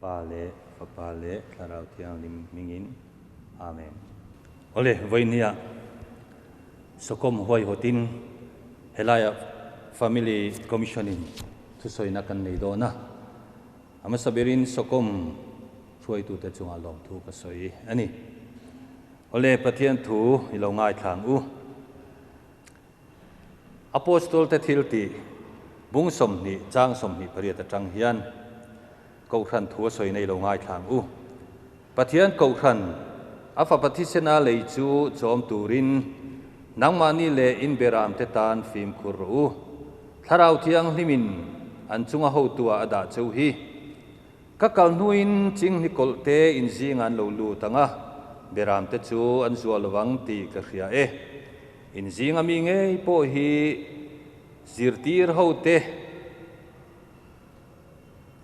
Pa leh Fapa leh Thlarau Thianghlim hmingin. Amen. Awle, vawinia Sawkawm huaihawtin helaiah Family Commission-in thusawina kan nei dawn a. A hmasa berin Sawkawm hruaitute chungah lawmthu ka sawi a ni. Awle, Pathian thu i lo ngaithla ang u. Apostol-te thiltih bung 20 chang 28 atang hian Kohhran thu a sawi nei lo ngaithla ang u. Pathian Kohhran a fapa thisena lei chu chawm turin nangmahni leh in beramte tan fimkhur rawh u. Thlarau Thianghlimin an chunga hotua a dah cheu hi. Ka kal hnuin chinghni kawlhte in zingah an lo lut ang a, beramte chu an zuah lovang tih ka hria e. In zinga mi ngei pawh hi zirtir hote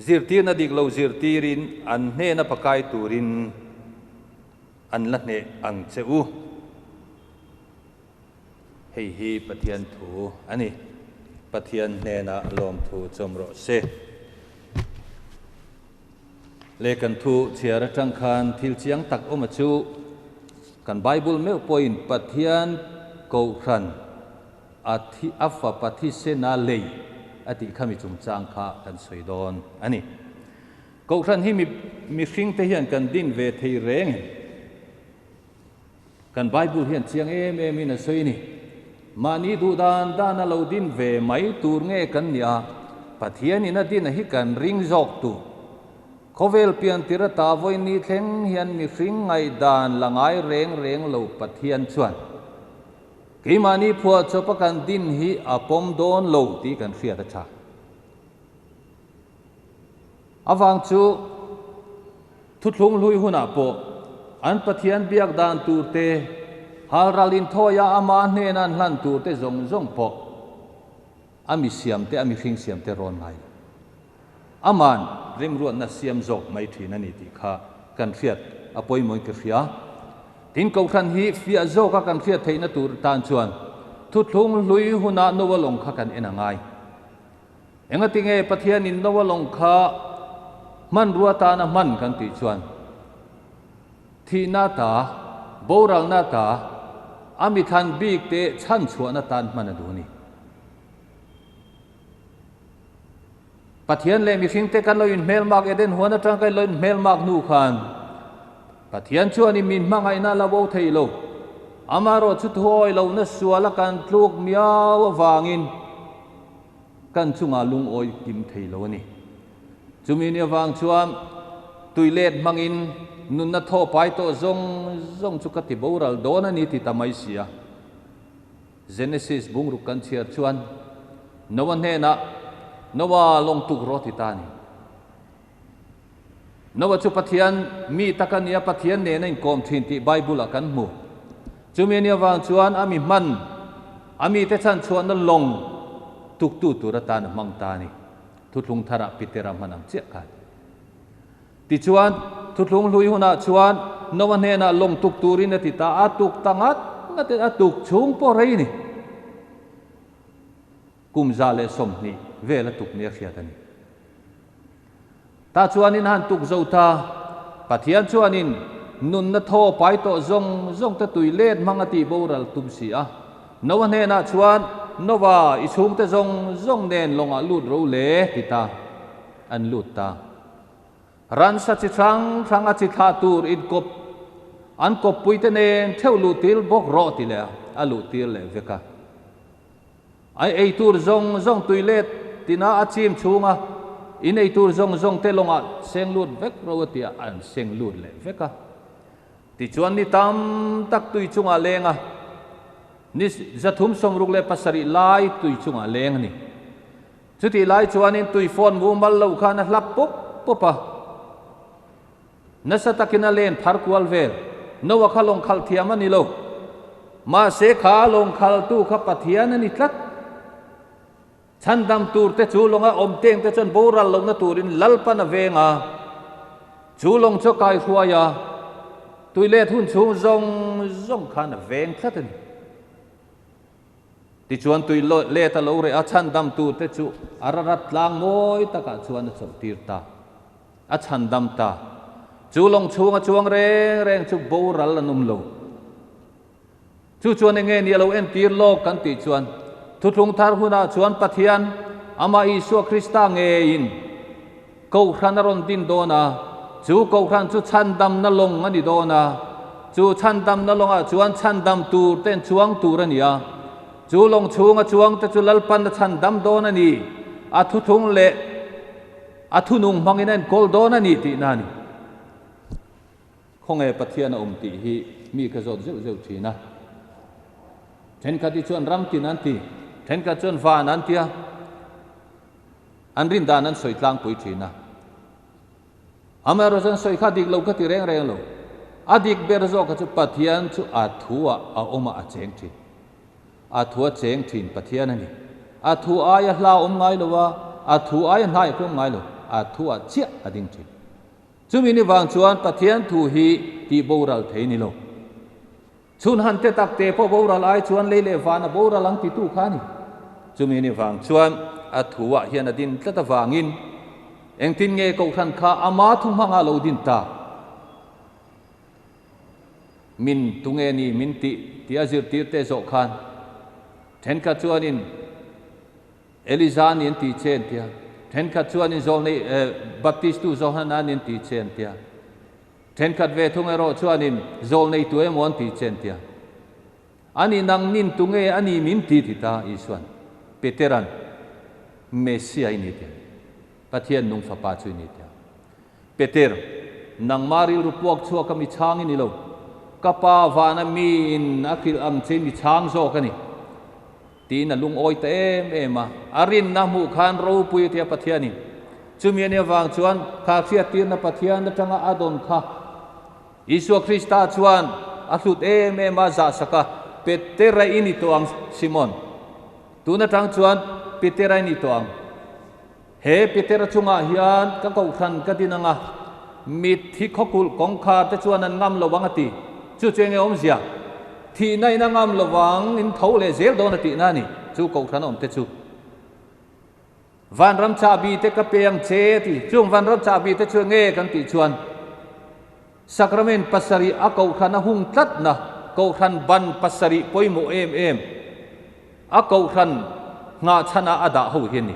zirtirna dik lo zirtirin an hnena pakai turin an la hneh ang che u. Hei hi Pathian thu a ni. Pathian hnenah lawmthu chawm rawh se. Le kan thu chhiar atang khan thil chiang tak awm a chu kan Bible meuh pawhin Pathian Kohhran a thi a fapa thisena lei a tih khami chungchang kha kan sawi dawn a ni. Kohhran hi mi mihringte hian kan din ve thei reng em? Kan Bible hian chiang em em in a sawi ni. Mahni duh dan dan a lo din ve mai tur nge kan nih a, Pathian in a din a hi kan ring zawk tu. Khawvel pian tir ata vawi ni thleng hian mihring ngaihdan la ngai reng reng lo Pathian chuan keimahni phuahchawp a kan din hi a pawm dawn lo tih kan hriat a tha. Avang chu Thuthlung hlui hunah pawh an Pathian biak dan tur te, halral inthawia ama hnena an hlan tur te zawng zawng pawh a mi siam te, a mihring siam te rawn ngai lo. Aman remruatna siam zawk mai thin a ni tih kha kan hriat a pawimawhin ka hria. Tin, Kohhran hi fiah zawka kan hriat theihna tur tan chuan Thuthlung hlui hunah Noa lawng kha kan en a ngai. Engatinge Pathianin Noa lawng kha hmanrua tana hman kan tih chuan thihna ta, boralna ta, a mithlan bik te chhanchhuahna tan hman a duh a ni. Pathian leh mihringte kan lo inhmelmak Eden huan atang kan lo inhmelmak hnu khan Pathian chuan in min hmangaihna a la bo thei lo. Amaherawhchu thuawi lohna suala kan tluk miau avangin Kan chungah lungawi kim thei lo a ni. Chumi ni avang chuan tui let hmangin nunna thaw pai tawh zawng zawng chu ka ti boral dawn a ni ti ta mai si a. Genesis bungruk kan chhiar chuan Noah hnenah, Noah, lawng tuk rawh ti ta a ni. Noah chu Pathian mi tak a nia, Pathian nen a inkawm thin tih Bible-ah kan hmu. Chumi ania vang chuan a mi hman, a mite chhan chhuahna lawng tuktu tur atan a hmang ta a ni. Thuthlung tharah Peter-a hman ang chiah khan. Tichuan, thuthlung hlui hunah chuan Noah hnenah lawng tuk turin a ti ta, a tuk ta ngat ngat in a tuk chhung pawh rei ni. Kum 120 vel a tuk nia hriat a ni. Tah chuanin han tuk zo ta, Pathian chuanin nunna thaw pai tawh zawng zawng te tui let hmang a tih boral tum si a. Noah hnenah chuan, Noah, i chhungte zawng zawng nen lawngah lut ro le, ti ta. An lut ta. Ransa chi hrang hrang a chi thlah tur inkawp an kawppuite nen theuh luh tir bawk rawh ti leh a, a luh tir leh vek a. Ai ei tur zawng zawng tui let tina a chim chhunga in ei tur zawng zawng te lawngah seng lut vek ro a tia an seng lut leh vek a. Tichuan ni tam tak tui chungah leng a, ni 367 lai tui chungah leng a ni. Chutih lai chuanin tui phone mumal lo khan a hlap pawp pawp a. Nasa takin a len phar kual vel. Noah kha lawng khalh thiam a ni lo. Mahse kha lawng khaltu kha Pathian a ni tlat. Chhandam tur te chu lawnga awm teng te chuan boral lohna turin Lalpan a veng a. Chu lawng chu a kai hruai a, tui let hun chhung zawng zawng khan a veng tlat a ni. Tichuan tui let a lo reh a, chhandam tur te chu a rarat tlang mawi takah chuan a chawlhtir ta. A chhandam ta. Chu lawng chhunga chuang reng reng chu boral an awm lo. Chu chuan enge ni a lo entir lawk kan tih chuan, Thuthlung thar hunah chuan Pathian, Amah Isua Krista ngeiin Kohhran a rawn din dawn a, chu Kohhran chu chhandamna lawng a ni dawn a, chu chhandamna lawngah chuan chhandam tur ten chuang tur a ni a, chu lawng chhunga chuangte chu Lalpan a chhandam dawn a ni, a thuthlung leh a thunung hmangin a enkawl dawn a ni tihna a ni. Khawnge Pathian a awm tih hi mi ka zawt zeuh zeuh thin a. Thenkhat hi chuan ram tin an ti, thenkhat chuan van an tia, an rin dan an sawi tlangpui thin a. Amaherawhchu chuan sawi kha dik lo ka ti reng reng lo. A dik ber zawk kha chu Pathian chu a thu ah a awm a, a cheng thin. A thu a cheng thin Pathian a ni. A thu aia hla a awm ngai lo a, a thu aia hnai a awm ngai lo, a thu ah chiah a ding thin. Chumi ni vang chuan Pathian thu hi tih boral thei ni lo. Chhun han te tak te pawh boral ai chuan lei leh van a boral ang titu kha a ni. Chumi ni vang chuan a thu ah hian a din tlat avangin engtin nge Kohhran kha ama thu hmanga lo din ta? Min tunge ni min tih tih a zirtir te zawh khan thenkhat chuanin Eliza ni an tih che an tia, thenkhat chuanin zawlnei Baptistu Johana ni an tih che an tia, thenkhat ve thung erawh chuanin zawlneitu emaw an tih che an tia. Ani nang nin tunge a ni min ti ti ta Isuan, Peteran, Messia i ni tia, Pathian nung fapa chu i ni tia. Peter, nangmah rilru puak chhuak a mi chhang i ni lo. Ka pa vana miin a hrilh ang che i mi chhang zawk a ni. Tiin a lungawi ta em em a. A rinna hmuh khan ropui a tia Pathianin. Chumi a nih avang chuan kha hriattirna Pathian atanga a dawn kha Isua Krista chuan a hlut em em a, zahsak a, Petera i ni tawh ang, Simon. Tun atang chuan Petera i ni tawh ang. He Petera chungah hian ka kohhran ka din ang a, mitthi khawkulh kawngkhar te chuan an ngam lo ang a ti. Chu chu enge awmzia? Thihna in a ngam lo vang, in tho leh zel dawn a tihna a ni. Chu kohhran awm te chu. Vanram chahbi te ka pe ang che a ti. Chung vanram chahbi te chu enge kan tih chuan Sacrament pasarih a kohhran a hung tlatna, kohhran ban pasarih pawimawh em em a kohhran nghahchhana a dah ho hi a ni.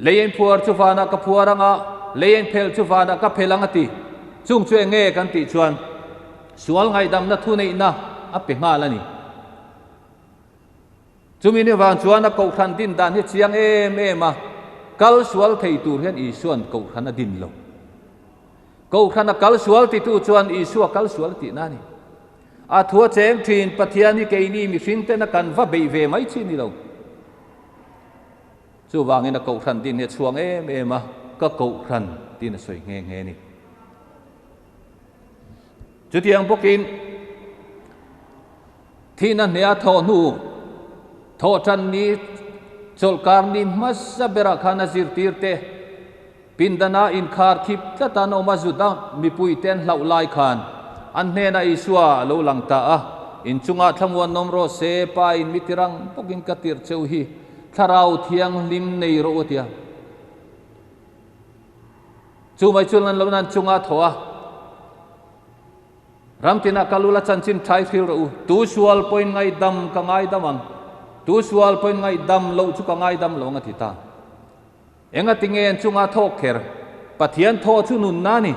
Lei ein phuar chu vanah ka phuar ang a, lei ein phel chu vanah ka phel ang a ti. Chung chu eng nge kan tih chuan sual ngaihdamna thuneihna a pe nghal a ni. Chumi ni vang chuan a kohhran din dan hi chiang em em a, kal sual thei tur hian Isua'n kohhran a din lo. Kohhran a kal sual titu chuan Isua kal sual a tihna a ni. A thu a cheng thin, Pathian hi keini mihring tena kan va beih ve mai chi ni lo. Chuvangin a kohhran din hi a chhuang em em a, ka kohhran tiin a sawi nghe nghe a ni. Chutiang bawkin Thihna hneh a thawh hnu, thawhṭan ni chawlhkar ni hmasa berah khan a zirtirte pindana inkhar khip tlat an awm a, Juda mipuite an hlauh lai khan an hnenah Isua a lo lang ta a, Inchungah thlamuan nawm rawh se, Pa in mi tirang bawkin ka tirh cheu hi, Thlarau Thianghlim nei rawh u a ti a. Chu mai chuan an lo nan chungah a thawh a. Ram tinah ka lul a chanchin ṭhai hril rawh u. Tu sual pawhin ngaihdam ka ngaidam ang, tu sual pawhin ngaihdam loh chu ka ngaidam lo ang a ti ta. Engati nge an chunga thawk kher? Pathian thaw chu nunna a ni.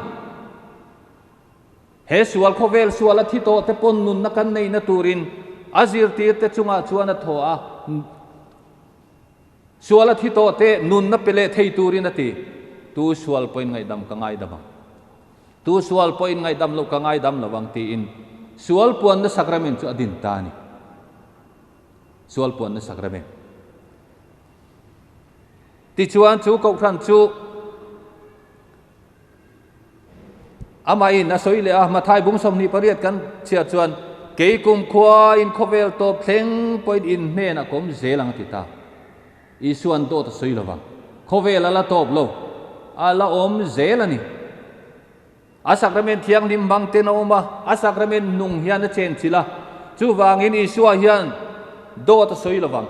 He sual khawvel sual a thi tawh te pawn nunna kan neihna turin a zirtirte chungah chuan a thaw a. Sual a thi tawh te nunna pe leh thei turin a ti. Tu sual pawhin ngaihdam ka ngaidam ang. Tu sual pawhin ngaihdam loh ka ngaidam lo ang tiin sual puanna sacrament chu a din ta a ni. Sual puanna sacrament. Tichuan chu kohhran chu Amahin a sawi leh a, Mathai bung 28 kan chhiar chuan, Kei kumkhua in khawvel tawp thleng pawhin in hnenah ka awm zel ang a ti ta. Isua'n dawt a sawi lo vang. Khawvel a la tawp lo, a la awm zel a ni. A sakramen thianghlim hmang ten a awm a, a sakramen nung hian a chenchilh a. Chuvangin Isua hian dawt a sawi lo vang.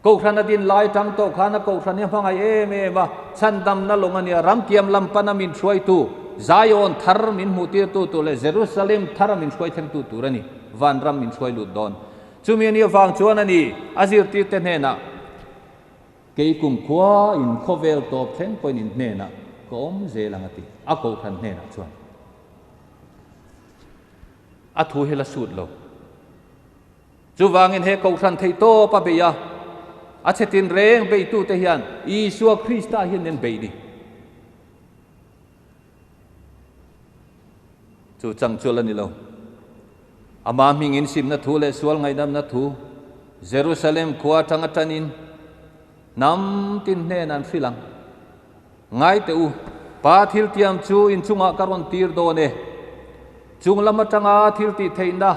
Kohhran a din lai tang tawh khan a kohhran hi a hmangaih em em a, chhandamna lawng a nia, ramtiam lam pana min hruaitu, Zion thar min hmuhtirtu tur leh Jerusalem thara min hruai thlengtu tur a ni, vanram min hruai lut dawn. Chumi a nih avang chuan a ni, a zirtirte hnenah, Kei kumkhua in khawvel tawp thleng pawhin in hnenah ka awm zel ang a ti, a kohhran hnenah chuan. A thu hi la sut lo. Chuvangin he kohhran theih tawp a bei a, a chhe tinreng beitute hian Isua Krista hian min bei ni. Chu chang chu la ni lo. Ama hmingin simna thu leh sual ngaihdamna thu Jerusalem khua atanga tanin hnam tin hnen an hrilh ang. Ngai teh u, Pa thil tiam chu inchungah ka rawn tir dawn e. Chung lam atanga thil tih theihna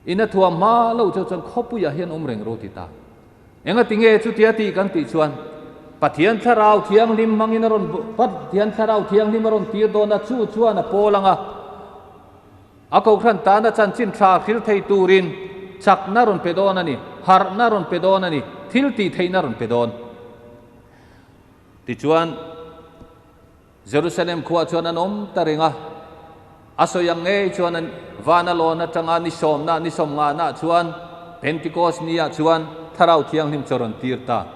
in a thuam hma lo chu chuan khawpuiah hian awm reng ro ti ta. Engati nge chutia tih kan tih chuan Pathian Thlarau Thianghlim hmangin a rawn Pathian Thlarau Thianghlim a rawn tir dawn a, chu chuan a pawl ang a, a kohhran tana chanchin tha hril thei turin chakna rawn pe dawn a ni, harhna rawn pe dawn a ni, thil tih theihna rawn pe dawn. Tichuan, Jerusalem khuaah chuan an awm ta reng a, a sawi ang ngei chuan an vana lawn atanga ni sawmna, ni sawmngahnaah chuan Pentikos niah chuan Thlarau Thianghlim chu a rawn tir ta.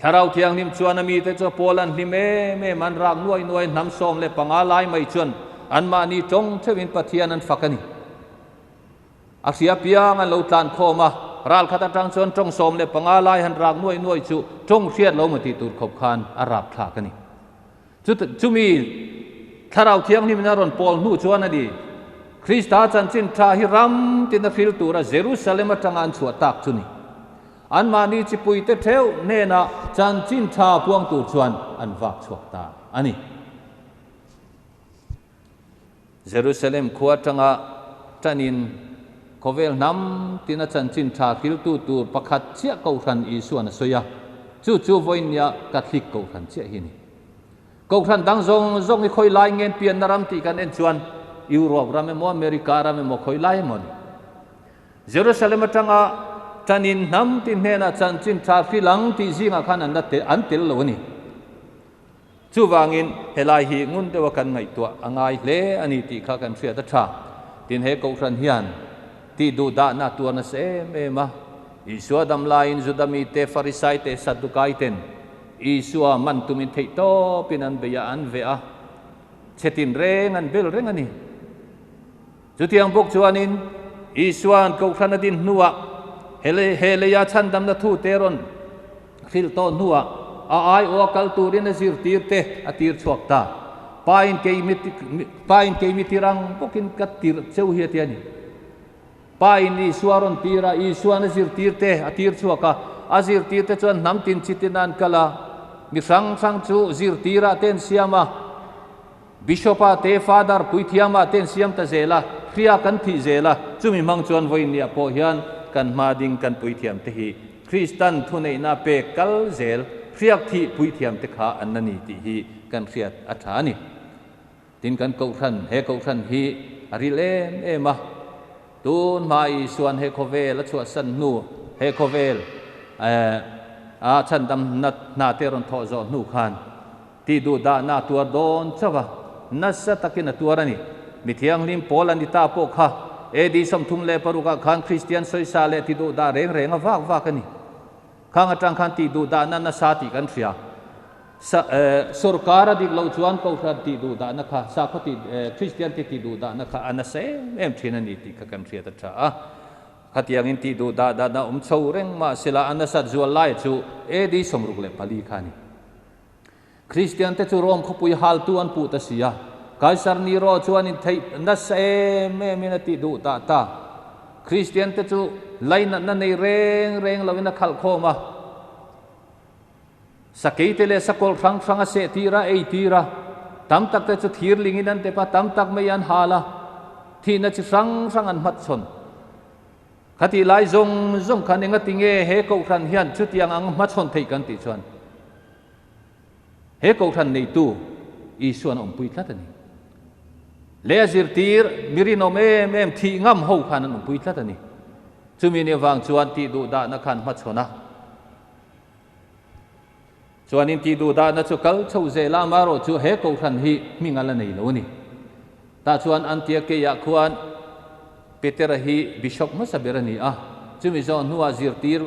Thlarau Thianghlim chuan a mite chu Paul an hlim em em, an rak nuai nuai, hnam 15 lai mai chuan anmahni tawng theuhin Pathian an fak a ni. A hria piang an lo tlan khawm a, ral khat atang chuan tawng 15 lai han rak nuai nuai chu tawng hriat lo maw tih tur khawp khan a rap thlak a ni. Chumi Thlarau Thianghlim in a rawn pawl hnu chuan a ni, Krista chanchin tha hi ram tin a hril tura Jerusalem atanga an chhuah tak chu ni. Anmahni chipuite theuh hnenah chanchin tha puang tur chuan an vak chhuak ta a ni. Jerusalem khua atanga tanin khawvel hnam tina chanchin tha hriltu tur pakhat chiah Kohhran Isuan a sawi a, chu chu vawinia Catholic Kohhran chiah hi a ni. Kohhran dang zawng zawng hi khawi lai ngen pianna ram tih kan en chuan Europe ram emaw America ram emaw khawi lai emaw a ni. Jerusalem atanga tanin hnam tin hnenah chanchin tha hril ang tih zingah khan an la an tel lo a ni. Chuvangin helai hi ngun deuha kan ngaihtuah a ngai hle a ni tih kha kan hriat a tha. Tin he Kohhran hian tih duh dahna a tuar nasa em em a. Isua dam laiin Juda mite, Farisai te, Saddukai ten Isua man tumin theih tawpin an bei a, an veh a, chhe tin reng an bel reng a ni. Chutiang bawk chuanin Isua'n Kohhran a din hnuah he leia chhandamna thute rawn hrilh tawh hnuah a aiawha kal turin a zirtirte a tir chhuak ta. Pain kei mi tir ang bawkin ka tirh cheu hi a ti a ni. Pain Isua rawn tir a, Isua'n a zirtirte a tir chhuak a. A zirtirte chuan hnam tin chi tin an kal a, mi hrang hrang chu zirtirah te an siam a. Bishop-a te, Father, Puithiama te an siam ta zel a, hria kan thih zel a, chumi hmang chuan vawiinniah pawh hian kan hma ding kan puithiam te hi Kristan thuneihna pek kal zel hriak thih puithiam te kha an la ni tih hi kan hriat a tha a ni. Tin kan kohhran, he kohhran hi a ril em em a, tun hma Isuan he khawvel a chhuahsan hnu, he khawvel a chhandamna hna te rawn thawh zawh hnu khan, Tih duh dahna a tuar dawn chauh a, nasa takin a tuar a ni. Mi thianghlim Paul a ni ta pawh kha AD 36 ah khan Kristian sawisa leh ti duh dah reng reng a vak vak a ni. Khang atang khan tih duh dahna nasa tih kan hria. Sa, sorkar a dik loh chuan Kohhran tih duh dahna kha, sakhaw tih, Kristian te tih duh dahna kha a nasa em em thin a ni tih kha kan hriat a tha a. Khatiangin tih duh dah dahna awm chho reng mahsela a nasat zual lai chu AD 64 kha a ni. Kristiante chu Rome khawpui haltu an puh ta si a, Kaisar Nero chuan intheih nasa em emin a tih duh ta ta. Kristiante chu lainatna nei reng reng loin a khalh khawm a, sakeite leh sakawlh hrang hrang a seh tir a, ei tir a, tam takte chu thir lingin an tep a, tam tak mai an hal a, thihna chi hrang hrang an hmachhawn. Khatih lai zawng zawng khan engati nge he Kohhran hian chutiang ang hmachhawn theih kan tih chuan he Kohhran neitu Isuan a awmpui tlat a ni. Leh a zirtir mi rinawm em em thih ngam ho khan an awmpui tlat a ni. Chumi ni avang chuan tih duh dahna khan hmachhawn a. Chuanin tih duh dahna chu kal chho zel a, amaherawh chu he kohhran hi hming a la nei lo a ni. Tah chuan Antiakeiah khuan Petera hi bishop hmasa ber a ni a, chumi zawh hnuah zirtir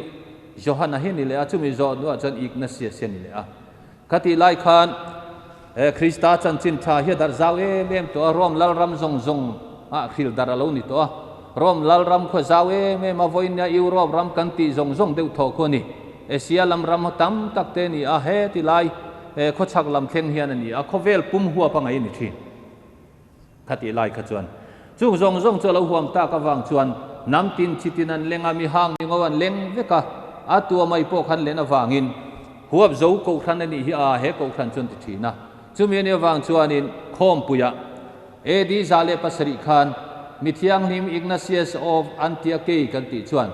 Johana hi a ni leh a, chumi zawh hnuah chuan Ignatius hi a ni leh a. Khatih lai khan Krista chanchin tha hi a darh zau em em tawh a, Rome lalram zawng zawng ah hril darh a lo ni tawh a. Rome lalram khua zau em em a, vawinia Europe ram kan tih zawng zawng deuh thawh khu a ni. Asia lam ram tam tak te a ni a, heti lai khawchhak lam thleng hian a ni a, khawvel pum huap a ngaih a ni thin. Khatih lai kha chuan chung zawng zawng chu a lo huam tak avang chuan hnam tin chi tin an leng a, mi hang mi ngo an leng vek a, a tua mai pawh khan len avangin huap zo kohhran a nih hi a, he kohhran chuan ti thin a. Chumi a nih avang chuanin khawmpuiah AD 107 khan mi thianghlim Ignatius of Antiochei kan tih chuan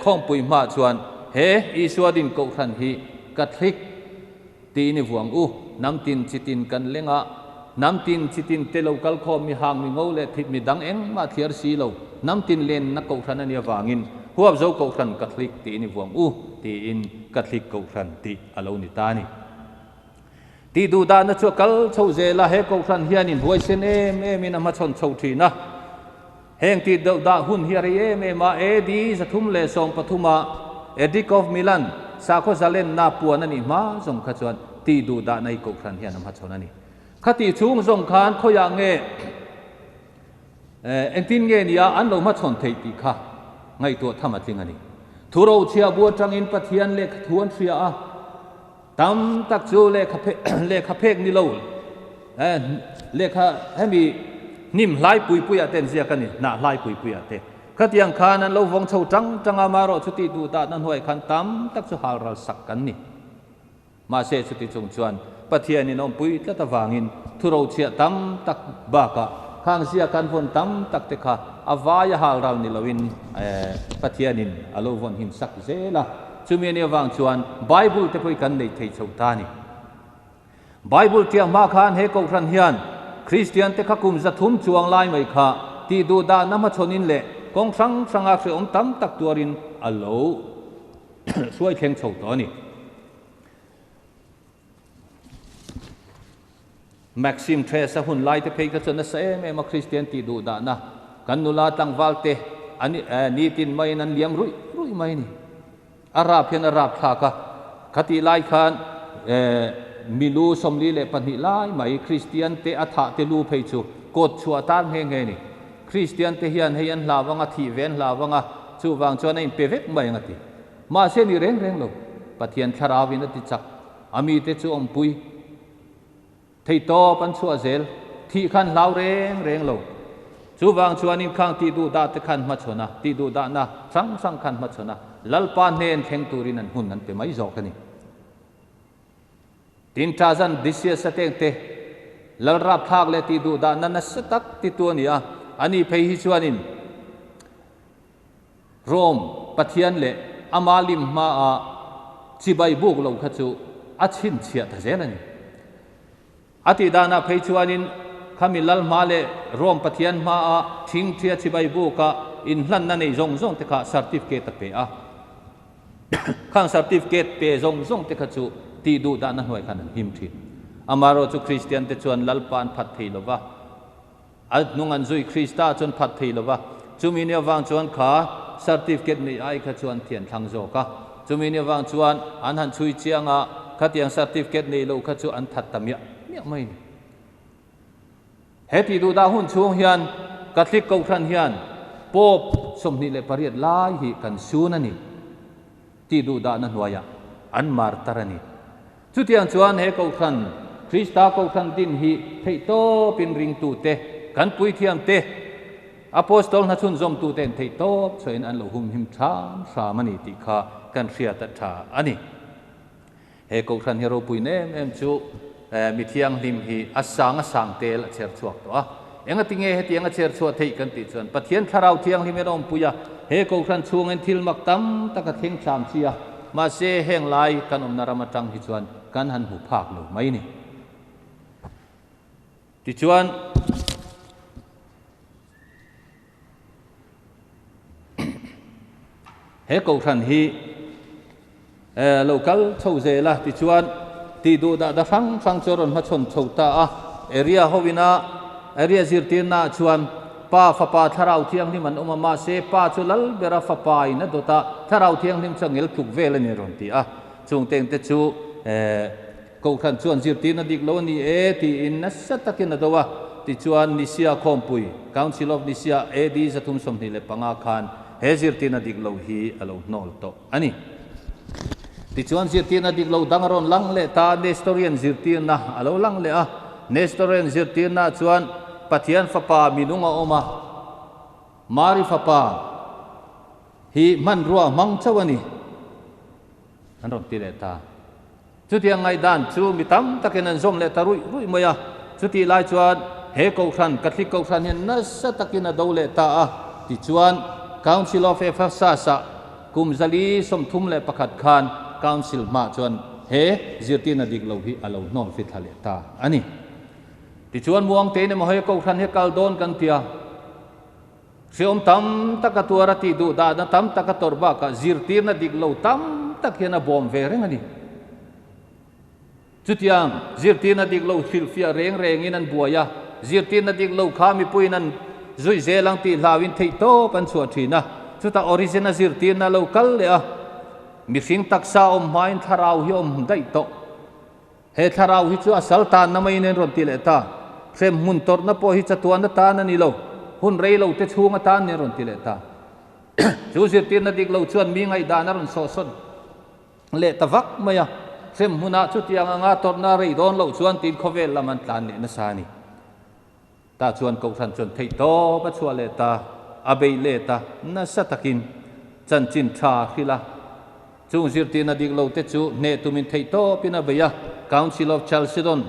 khawmpui hmaah chuan he Isua din kohhran hi Catholic Tiin i vuang u, hnam tin chi tin kan leng a, hnam tin chi tin te lo kal khawm mi hang mi ngo leh thit mi dang engmah thliar si lo, hnam tin lenna kohhran a nih avangin Huapzo Kohhran Catholic tiin i vuang u, tiin Catholic Kohhran tih a lo ni ta a ni. Tih duh dahna chu a kal chho zel a, he Kohhran hianin huaisen em emin a hmachhawn chho thin a. Heng tih deuh dah hun hi a rei em em a, AD 313 ah Edict of Milan sakhaw zalenna puan a nih hma zawng kha chuan tih duh dahna hi Kohhran hian a hmachhawn a ni. Khatih chhung zawng khan khawiah nge engtin nge nia an lo hmachhawn theih tih kha ngaihtuah tham a tling a ni. Thu rochhiah bu atangin Pathian lehkha thu an hria a. Tam tak chu lehkha lehkha phek ni lo lehkha hemi hnim hlai pui puiah te an ziak a ni, hnah hlai pui puiah te. Khatiang khan an lo vawng chho tang tang a, amaherawh chu tih duh dahna hnuai khan tam tak chu hal ral sak kan ni. Mahse chuti chung chuan Pathianin awmpui tlat avangin thurochhiah tam tak bakah khang ziak an vawn tam tak te kha a vaia hal ral ni loin Pathianin a lo vawn him sak zel a. Chumi a nih avang chuan Bible te pawh hi kan neih thei chho ta a ni. Bible tiang hma khan he Kohhran hian Kristian te kha kum 300 chuang lai mai kha tih duh dahna hmachhawnin leh kawng hrang hranga hrehawm tam tak tuarin a lo hruai thleng chho tawh a ni. Maxim Tres-a hun lai te phei kha chuan nasa em em a Kristian tih duh dahna kan nula tlangval te an nitin maiin an liam ruih ruih mai a ni. A rap hian a rap thlak a, khatih lai khan milu 42 lai mai Kristian te a thah te lu phei chu kawt chhuah tan nghe nghe a ni. Kristian te hian hei an hlau anga, thih ve an hlau anga, chuvang chuan a inpe vek mai ang a ti. Mahse ni reng reng lo, Pathian thlarauin a ti chak, a mite chu awmpui. Theihtawp an chhuah zel, thih khan hlau reng reng lo. Chuvang chuanin khang tih duh dah te khan hmachhawn a, tih duh dahna hrang hrang khan hmachhawn a, Lalpa hnen thleng turin an hun an pe mai zawk a ni. Tin Tarzan Decius-a tengte Lal rapthlak leh tih duh dahna nasa tak titu a ni a, ani phei hi chuanin Rome Pathian leh ama lim hmaah chibai buk lo kha chu a chhinchhiah ta zel a ni. A tih danah phei chuanin khami lal hma leh Rome Pathian hmaah thingthia chibai buka inhlanna nei zawng zawng te kha certificate a pe a. Khang certificate pe zawng zawng te kha chu tih duh dahna hnuai khan an him thin. Amaherawhchu Kristian te chuan Lalpa an phat thei lo va. A hnung an zui Krista chuan phat thei lo va, chumi ni avang chuan kha certificate nei ai kha chuan thian thlang zawk a. Chumi ni avang chuan an han chhui chiang a, khatiang certificate nei lo kha chu an that ta miah miah mai ni. He tih duh dah hun chhung hian Catholic Kohhran hian Pope 28 lai hi kan sun a ni tih duh dahna hnuaiah an martar a ni. Chutiang chuan he Kohhran, Krista Kohhran din hi theihtawpin ringtute, kan puithiamte, Apostol hna chhunzawmtute'n theihtawp chhuahin an lo humhim hram hram a ni tih kha kan hriat a tha a ni. He Kohhran hi ropuin em em chu mi thianghlim hi a sang a sang tel a chher chhuak tawh a. Engati nge hetiang a chher chhuah theih kan tih chuan Pathian Thlarau Thianghlim in a awmpui a, he Kohhran chhungin thil mak tam tak a thleng thlam chi a, mahse heng lai kan awmna ram atang hi chuan kan han hmu phak lo mai ni. Tichuan. He kohhran hi lo kal chho zel a, tichuan tih duh dah da hrang hrang chu a rawn hmachhawn chho ta a. Area hoina area zirtirnaah chuan Pa, Fapa, Thlarau Thianghlim an awm a, mahse Pa chu lal bera Fapa in a dawt a, Thlarau Thianghlim chu a ngel tluk vel a ni a rawn ti a. Chung tengte chu Kohhran chuan zirtirna dik lo a ni e tiin nasa takin a do a, tichuan Nicea Khawmpui, Council of Nicea, AD 325 khan he zirtirna dik lo hi a lo hnawl tawh a ni. Tichuan zirtirna dik lo dang a rawn lang leh ta, Nestorian zirtirna a lo lang leh a, Nestorian zirtirna chuan Pathian Fapa minung a awm a, Mari Fapa hi hmanrua hmang chauh a ni an rawn ti leh ta. Chutiang ngaihdan chu mi tam takin an zawm leh ta ruih ruih mai a. Chutih lai chuan he Kohhran, Catholic Kohhran hian nasa takin a do leh ta a. Tichuan, Council of Ephesus-ah kum 431 khan Council hmaah chuan he zirtirna dik lo hi a lo hnawn fithla leh ta a ni. Tichuan, Muangtein emaw he Kohhran hi kal dawn kan ti a. Hreawm tam tak a tuar a tih duh dahna tam tak a tawrh bakah zirtirna dik lo tam tak hian a bawm ve reng a ni. Chutiang zirtirna dik lo hrilhfiah reng rengin an buai a, zirtirna dik lo kha mipuiin an zui zel ang tih hlauin theihtawp an chhuah thin a. Chutah Origen-a zirtirna a lo kal leh a, mihring taksa awm hmain thlarau hi a awm daih tawh. He thlarau hi chu a sal tanna maiin an rawn ti leh ta. Hrem hmun tawrhna pawh hi chatuan atan a ni lo, hun rei lo te chhung atan nen rawn ti leh ta. Chu zirtirna dik lo chuan mi ngaihdan a rawn sawhsawn leh ta vak mai a. Hrem hmunah chutiang anga tawrhna rei dawn loh chuan tiin khawvel lam an tlan leh nasa a ni. Tah chuan Kohhran chuan theihtawp a chhuah leh ta, a beih leh ta nasa takin chanchin tha a hrilh a. Chung zirtirna dik lo te chu hneh tumin theihtawpin a bei a, Council of Chalcedon,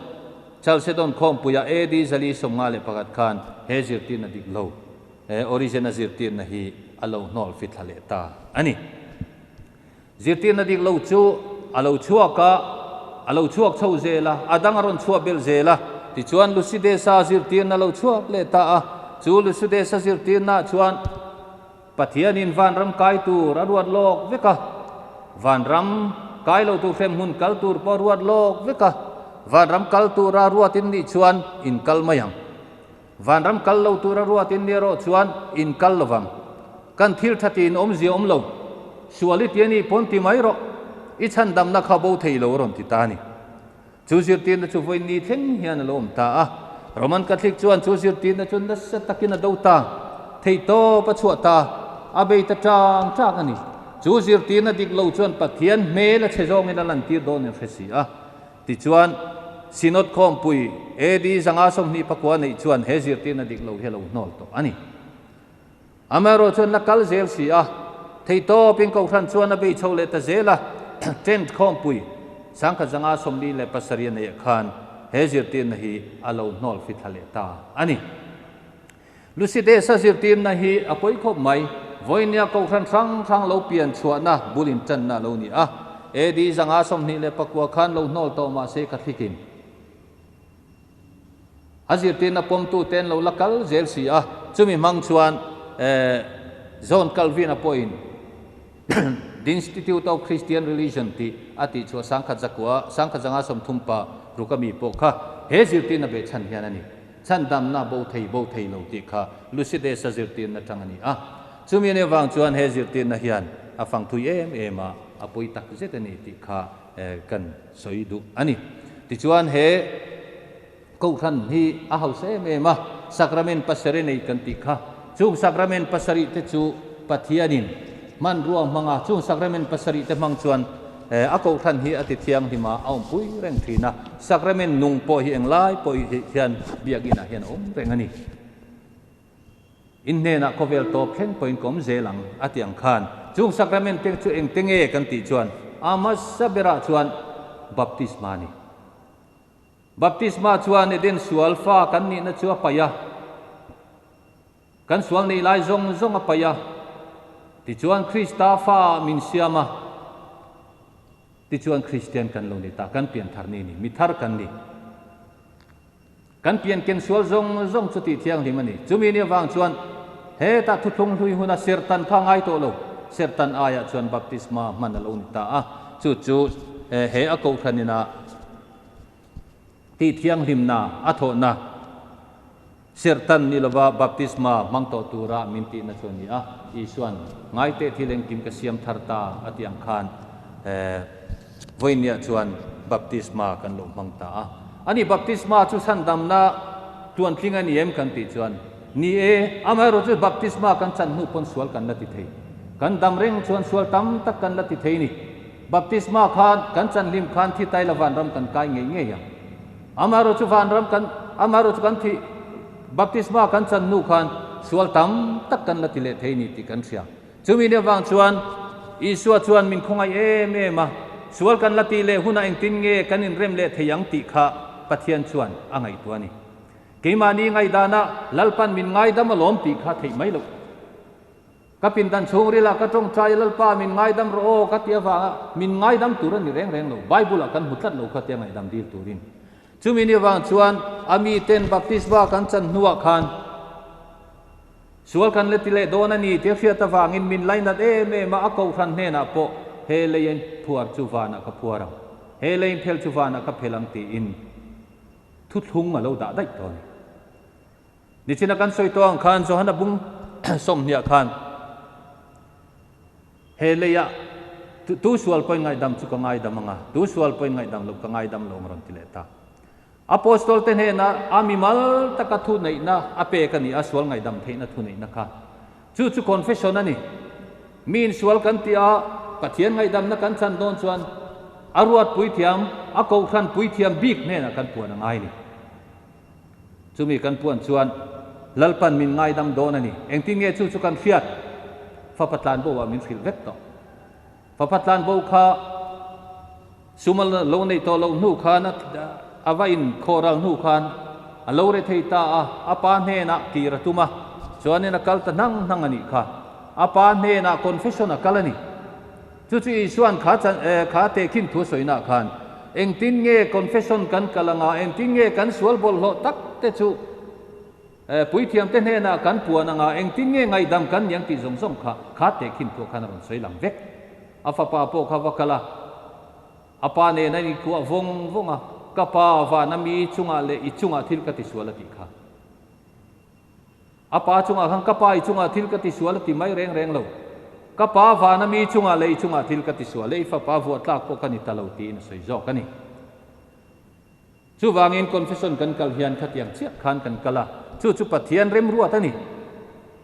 Chalcedon khawmpuia AD 451 khan he zirtirna dik lo, he Origen-a zirtirna hi a lo hnawl fithla leh ta a ni. Zirtirna dik lo chu a lo chhuak a, a lo chhuak chho zel a, a dang a rawn chhuah belh zel a. Tichuan Lucidesa zirtirna lo chhuak leh ta a, chu Lucidesa zirtirnaah chuan Pathianin vanram kai tur a ruat lawk vek a, vanram kai lo tur hremhmun kal tur pawh a ruat lawk vek a, vanram kal tura ruatin nih chuan in kal mai ang. Vanram kal lo tura ruatin ni erawh chuan in kal lo vang. Kan thil tha tiin awmzia awm lo. Sual i ti a nih pawn ti mai rawh. I chhandamna kha bo thei lo a rawn ti ta a ni. Chu zirtirna chu vawi ni thleng hian a lo awm ta a. Roman Catholic chuan chu zirtirna chu nasa takin a do ta. Theihtawp a chhuah ta. A bei ta tang tang a ni. Chu zirtirna dik lo chuan Pathian hmel a chhe zawngin a lantir dawn in hre si a. Tichuan, Synod khawmpui AD 529 neih chuan he zirtirna dik lo hi a lo hnawl tawh a ni. Amaherawh chuan la kal zel si a, theihtawpin Kohhran chuan a bei chho leh ta zel a, Tent khawmpui 1947 neih khan he zirtirna hi a lo hnawl fithla leh ta a ni. Lucides-a zirtirna hi a pawi khawp mai. Vawinia Kohhran hrang hrang lo pian chhuahna bul inṭanna a lo ni a. AD 529 khan lo hnawl tawh mah se Catholic-in a zirtirna pawmtute an lo la kal zel si a. Chumi hmang chuan John Calvin-a pawhin The Institute of Christian Religion tih a tih chhuah 1009, 1936 a mi pawh kha he zirtirna behchhan hian a ni. Chhandamna bo thei bo thei lo tih kha Lucides-a zirtirna tang a ni a. Chumi ania vang chuan he zirtirna hian a fang thui em em a, a pawi tak zet a ni tih kha kan sawi duh a ni. Tichuan he Kohhran hi a hausa em em a, Sacrament pasarih nei kan tih kha. Chung Sacrament pasarih te chu Pathianin hmanrua hmanga chung Sacrament pasarih te hmang chuan A Kohhran hi a ti thianghlim a, a awmpui reng thin a. Sacrament nung pawh hi englai pawh hian biakinah hian a awm reng a ni. In hnenah khawvel tawp thleng pawhin ka awm zel ang a ti ang khan chung Sacrament te chu engte nge kan tih chuan a hmasa berah chuan Baptisma a ni. Baptisma chuan Eden sual fa kan nihna chu a paih a. Kan sual neih lai zawng zawng a paih a, tichuan Krista fa ah min siam a, tichuan Kristian kan lo ni ta, kan pian thar ni ni, mi thar kan ni. Kan pian ken sual zawng zawng chu tih thianghlim a ni. Chumi ni avang chuan hetah thuthlung hlui huna serhtan kha a ngai tawh lo. Serhtan aiah chuan baptisma hman a lo ni ta a, chu chu he a kohhran ina tih thianghlimna a thawhna serhtan ni lova baptisma hmang tawh tura min tihna chu a ni a. Isuan, Ngaiteh thil engkim ka siam thar ta a tih ang khan vawinia chuan baptisma kan lo hmang ta a. Ani baptisma chu chhandamna tluantling a ni em kan tih chuan, Ni e, amaherawhchu baptisma kan chan hnu pawn sual kan la ti thei. Kan dam reng chuan sual tam tak kan la ti thei ni. Baptisma khan kan chan hlim khan thi taila vanram kan kai ngei ngei ang. Amaherawhchu vanram kan, amaherawhchu kan thi, baptisma kan chan hnu khan sual tam tak kan la ti leh thei ni tih kan hria. Chumi nia vang chuan Isua chuan min khawngaih em em a, sual kan la tih leh hunah engtin nge kan inrem leh thei ang tih kha Pathian chuan a ngaihtuah a ni. Keimahni ngaihdanah Lalpan min ngaidam alawm tih kha theih mai loh. Ka pindan chhungrilah ka tawngtai Lalpa min ngaidam rawh aw ka ti avanga min ngaidam tur a ni reng reng lo. Bible-ah kan hmu tlat lo kha tia ngaihdam dil turin. Chumi ni avang chuan a miten baptisma kan chan hnuah khan sual kan la ti leh dawn a ni tia hriat avangin min lainat em em a, a kohhran hnenah pawh he leiin phuar chu vanah ka phuar ang, he leiin phel chu vanah ka phel ang tiin thuthlung a lo dah daih tawh a ni. Nichina kan sawi tawh ang khan Johana bung sawmhniah khan he leiah tu sual pawhin ngaihdam chu ka ngaidam ang a, tu sual pawhin ngaihdam loh ka ngaidam lo ang rawn ti leh ta. Apostol te hnenah a mimal taka thu neihna a pek a ni a, sual ngaihdam theihna thu neihna kha. Chu chu confession a ni. Mi insual kan tih a, Pathian ngaihdamna kan chan dawn chuan a ruat puithiam, a kohhran puithiam bik hnenah kan puan a ngai ni. Chumi kan puan chuan Lalpan min ngaidam dawn a ni. Engtin nge chu chu kan hriat? Fapa tlanbo ah min hrilh vek tawh. Fapa tlanbo kha sum a lo neih tawh loh hnu khan a va in khawhral hnu khan a lo re thei ta a, a pa hnenah kir a tum a, chuanin a kal ta hnang hnang a nih kha. A pa hnenah confession a kal a ni. Chu chu Isua'n kha chan kha tehkhin thu sawinaah khan engtin nge confession kan kal anga, engtin nge kan sual bawlhhlawh tak te chu puithiamte hnenah kan puan anga, engtin nge ngaihdam kan ni ang tih zawng zawng kha kha tehkhin thuah khan a rawn sawi lang vek. A fapa pawh kha va kal a, a pa nen a inkuah vawng vawng a, Ka pa, vana mi chungah leh i chungah thil ka tisual a tih kha. A pa chungah khan ka pa i chungah thil ka tisual a ti mai reng reng lo. Ka pa vana mi chungah leh i chungah thil ka tisual e, i fapa vuah tlak pawh ka ni ta lo tiin a sawi zawk a ni. Chuvangin confession kan kal hian khatiang chiah khan kan kal a, chu chu Pathian remruat a ni.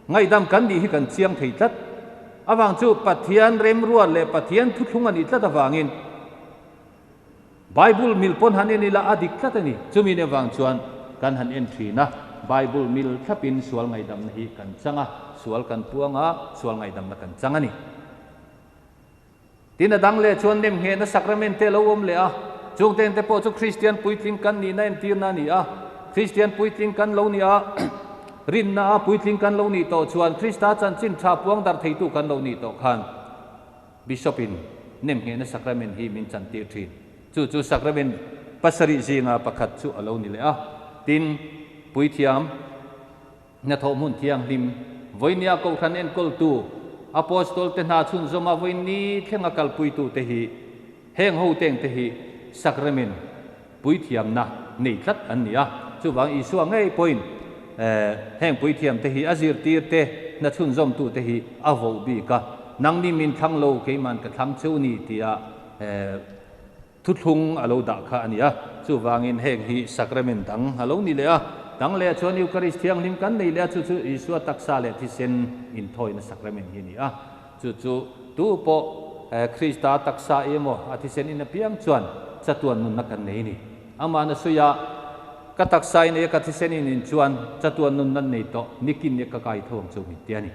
Ngaihdam kan nih hi kan chiang thei tlat. Avang chu Pathian remruat leh Pathian thuthlung a nih tlat avangin Bible mil pawn han en ila a dik tlat a ni. Chumi nen vang chuan kan han en thin a, Bible mil thlapin sual ngaihdamna hi kan chang a, sual kan puang a, sual ngaihdamna kan chang a ni. Tin a dang leh chuan nemnghehna sacrament te a lo awm leh a, chung te te pawh chu Kristian puitling kan nihna entirna a ni a. Kristian puitling kan lo nih a, rinna a puitling kan lo nih tawh chuan Krista chanchin tha puang darh theitu kan lo nih tawh khan, Bishop in nemnghehna sacrament hi min chantir thin. Chu chu sacrament pasarih zinga pakhat chu a lo ni leh a. Tin, Puithiam, hnathawh hmun thianghlim, vawinia Kohhran enkawltu, Apostol te hna chhunzawma vawini thlenga kalpuitute hi heng ho tengte hi sacrament puithiamna nei tlat an ni a. Chuvang Isua ngei pawhin heng puithiamte hi a zirtirte hna chhunzawmtute hi a voh bik a, Nangni min thlang lo, keiman ka thlang cheu ni tia thuthlung a lo dah kha a ni a. Chuvangin heng hi sacrament dang a lo ni leh a. Dang leh chuan Eucharist thianghlim kan nei leh a, chu chu Isua taksa leh thisen inthawina sacrament hi a ni a. Chu chu tu pawh Krista taksa emaw a thisen in apiang chuan chatuan nunna kan nei ni. Amah na suia ka taksa in e ka thisen in in chuan chatuan nunna nei tawh nikin e ka kai tho ang chu min ti a ni.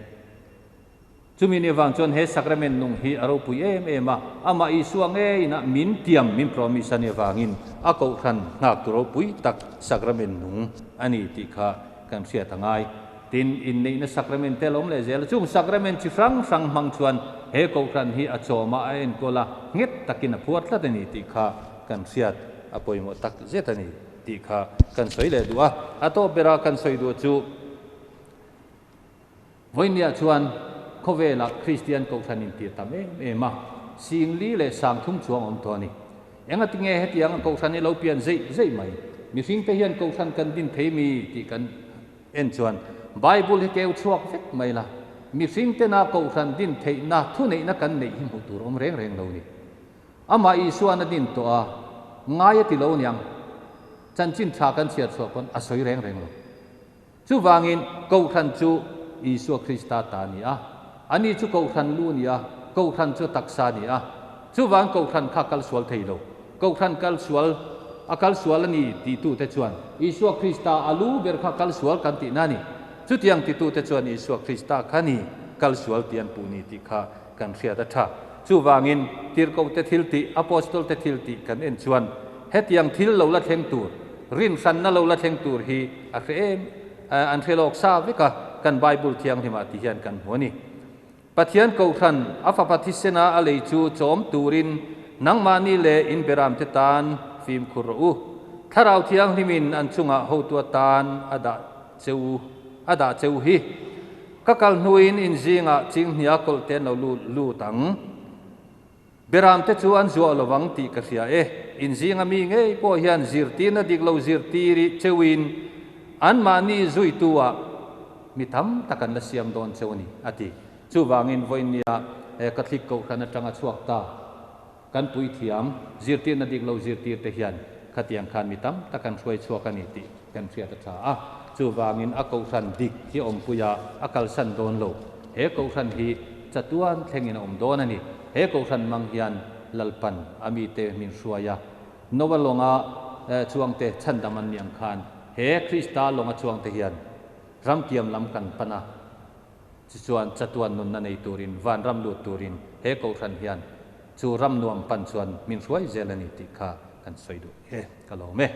Chumi ni avang chuan he sacrament nung hi a ropui em em a, amah Isua ngeiin a min tiam min promise a ni avangin a kohhran nghak tu ropui tak sacrament nung a ni tih kha kan hriat a ngai. Tin, inneihna sacrament te a lo awm leh zel a, chung sacrament chi hrang hrang hmang chuan he kohhran hi a chawm a, a enkawl a, nghet takin a phuar tlat a ni tih kha kan hriat a pawimawh tak zet a ni tih kha kan sawi leh duh a. A tawp bera kan sawi duh chu Vawinia chuan khawvelah Kristian Kohhran inti a tam em em a, 4000 leh 3000 chuang a awm tawh a ni. Engati nge hetianga Kohhran hi lo pian zeih zeih mai? Mihringte hian Kohhran kan din thei mi tih kan en chuan Bible hi keu chhuak vek mai la, mihringtena Kohhran din theihna thuneihna kan neih hi hmuh tur awm reng reng lo ni. Amah Isuan a din tawh a, ngai a ti lo niang, chanchin tha kan chhiar chhuah pawn a sawi reng reng lo. Chuvangin, Kohhran chu Isua Krista ta a ni a, ani chu Kohhran lu a ni a, Kohhran chu taksa a ni a. Chuvang Kohhran kha kal sual thei lo. Kohhran kal sual, a kal sual a ni titute chuan Isua Krista a lu ber kha kal sual kan tihna a ni. Chutiang titute chuan Isua Krista kha ni kal sual tih an puh ni tih kha kan hriat a tha. Chuvangin, tirhkohte thiltih, Apostolte thiltih kan en chuan hetiang thil lo la thleng tur, rinhranna lo la thleng tur hi a hre em, an hre lawk sa vek a, kan Bible thianghlimah ti hian kan hmu a ni. Pathian Kohhran, a fapa thisena a lei chu chawm turin nangmahni leh in beramte tan fimkhur rawh u. Thlarau Thianghlimin an chungah hotu atan a dah che u, a dah che u hi. Ka kal hnuin in zingah chinghnia kawlh te an lo lut lut ang. Beramte chu an zuah lo vang tih ka hria e. In zinga mi ngei pawh hian zirtirna dik lo zirtir i cheuin anmahni zuitu-ah mi tam tak an la siam dawn cheu a ni, a ti. Chuvangin vawiinnia Catholic Kohhran atanga chhuak ta. Kan puithiam, zirtirna dik lo zirtirte hian khatiang khan mi tam tak an hruai chhuak a ni tih kan hriat a tha a. Chuvangin a kohhran dik hi awmpuia a kalsan dawn lo. He kohhran hi chatuan thlengin a awm dawn a ni. He kohhran mang hian Lalpan a mite min hruai a. Noa lawnga chuangte chhandam an nih ang khan he Krista lawnga chuangte hian ramtiam lam kan pan a. Tichuan, chatuan nunna nei turin, vanram lut turin he Kohhran hian chu ram nuam pan chuan min hruai zel a ni tih kha kan sawi duh e, ka lawm e.